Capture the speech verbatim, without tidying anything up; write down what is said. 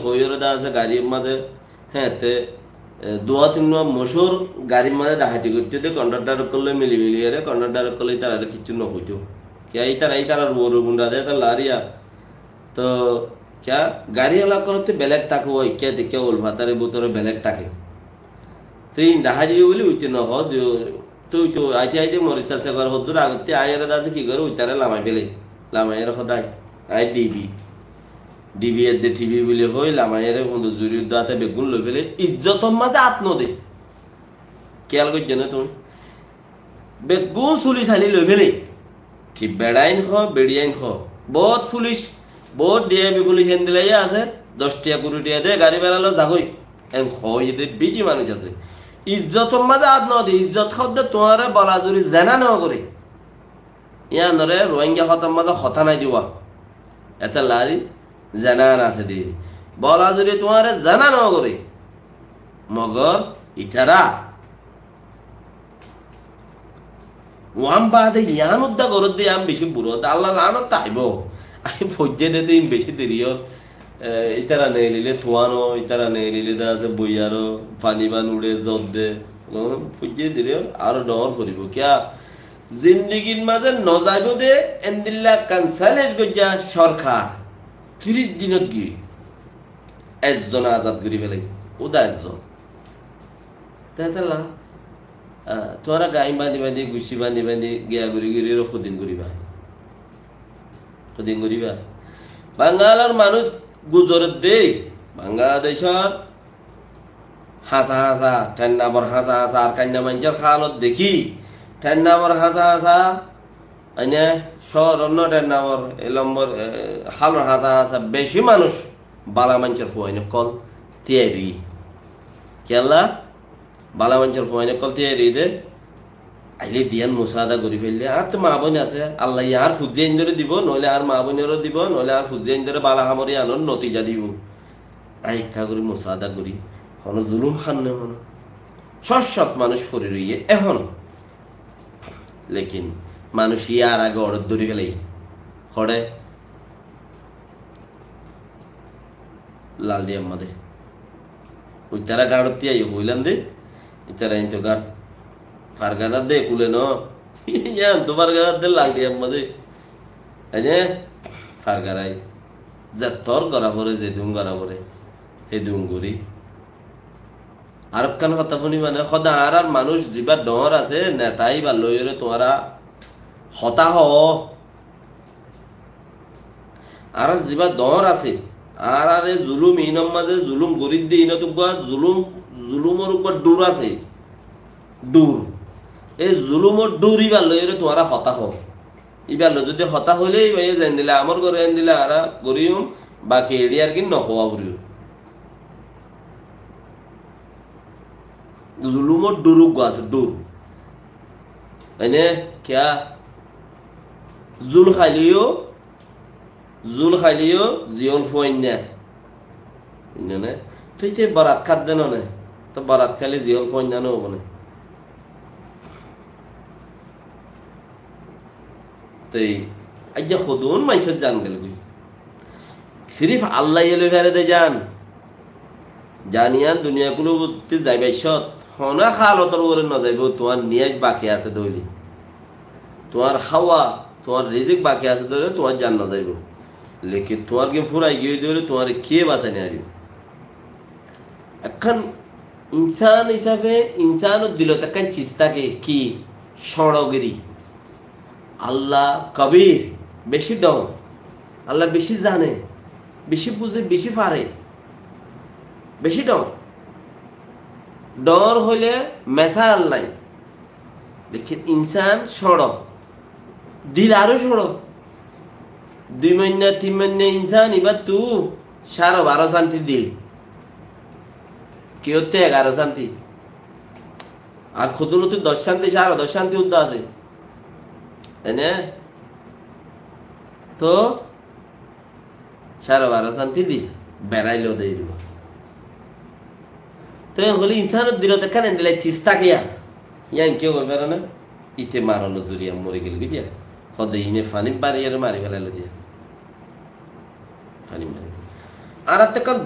hoiyóre de asé garir mazé, hé, te, e, duwa tin nuwa moshur garir mazé dahati goittó de, kondaktar ókkol loi mili mili ore, kondaktar ókkol loi tarare kiccú no hoitó. Kiyá itara, itarar uore gunda de, ita lariya. To, kiyá gari ala korotte belek take, ó ikká te ikká ulfatare bútore belek take. Te in dahá diye buli uite no ho, de, tui to aite aite mori sase gor hoddur agotte aiyore de asé ki gore, uitare lamai fele. Lamai ore hodai. Ai dibi. Dibi edde tibi buli hoi, lamai ore hundu zuri uddo ate beggún loi fele. Ijjotor mazé at no de. Kiyal goijjo ne tui? Beggún suli sali loi fele. Ki beçain ho, beçiyain ho. Bout fulic, bout D I B fulic endilla asé, doc tiya, kuri tiya de, gari bera loi zagói. En hoiye de beci manúic asé. Ijjotor mazé at no de, ijjot hoódde tuáñre bola zuri zena no gore. Iyanore Rohingya hotar mazé hotá nai diba. Ete lari zena an asé de. Bola zuri tuáñre zena no gore. Mogor itara Uán baade yián udda goródde yián beci buro. De Allah laánot aibo. Añí foijjé de de in beci deri ór. E, ítara neelile tuáno, ítara neelile de asé boiyaró, fani ban uçe, zodde. Uán foijjé deri ór, aró dhoóñr foribo. Kiyá? Zindigir mazé no zaibo de, endilla ekkán challenge goijjá sorkar. Tiríc dinot giyói. Ezzon azad gorí félai. Uda ezzon. Tetella, ah, tuáñra gain bañdi bañdi, guccí bañdi bañdi, giya gori gori ero hodin goriba. Hodin goriba. Bangalor manúic guzoredde, Bangladecor hasa hasa, tennabor hasa hasa, ar kainna maincor halot deki, tennabor hasa hasa, aine, cóor onno tennabor, e lombor, e, halor hasa hasa, beci manúic bala maincor fuain okkol tiyari. Kiyólla? Bala maincor fuain okkol tiyari de. Aile diyan musaada gori felle. Añáttu maa boin asé. Allaye añár fuain dóre dibo, noile añár maa boinore dibo, noile añár fuain dóre bala hamori anor notija dibo. Añí ekka gori musaada gori. Hono zulum hanne hono. Cót cót manúic fori roiye ehón. Lekin manúic yar age orot dóri félaiye. Hore? Laldiya mazé. Uitara gañçotti aiyó hoilam de, itara into gañç farganar de, kule no. Iyan to farganar de, Laldiya mazé. Aine fargarai. Zettor gora fore, zedun gora fore, hedun gori. Arekkán hotá fúni mane, hoda añárar manúic ziba dhoóñr asé, neta ibar loiyóre tuáñra hotá hoó. Añárar ziba dhoóñr asé, añárare zulum inor mazé zulum goridde inot uggwá zulum, zulumor uggwá dhur asé. Dhur. E zulumor dhur ibar loiyóre tuáñra hotá hoó. Ibar loi zodi hotá hoile ibaye zendilla amor gore endilla añára goriyum, baki eri ar ki no howa foribo. Zulumor dhur uggwá asé, dhur. Aine, kiyá? Zul haileyo, zul haileyo, ziyól fuainna. Buijjó ne? Tui te borat hádde no ne? To borat háile ziyól fuainna no óibo ne? Tui aijja hodún maincór jan gelgói. Sirif Allaye loi fare de jan. Jan iyan duniya kulubutti zaibar cót. Hono halotor uore no zaibo, tuáñr niyas baki asé de óile. Tuáñr háwa, tuáñr rizik baki asé de óile, tuáñr jan no zaibo. Lekin tuáñr gin furai giyói de óile, tuáñre kiyé basai no faribo. Ekkán insán hísafe insánor dilot ekkán ciz táke ki? Cóñçogiri. Allah kabir, beci dhoóñr. Allah beci zane, beci buze, beci fare, beci dhoóñr. Dhoóñr hoile mesal nai. Lekin insán cóñço, dil aró cóñço. Dui mainna, tin mainna insán ibattu sáre baró santi dil. Kiyótte egaró santi. Ar hodún ottu doc santi, sáre doc santi udda asé. Ene? To sáre baró santi dil, berailo de iribo. Te hoile insánor dilot ekkán endilla ciz táke ya. Iyan kiyó gori fare na? Ite maronor zoriya mori gel goi diya. Hode ine fanit bariyore mari felailo diya. Fanit mari. Añárattú ekkán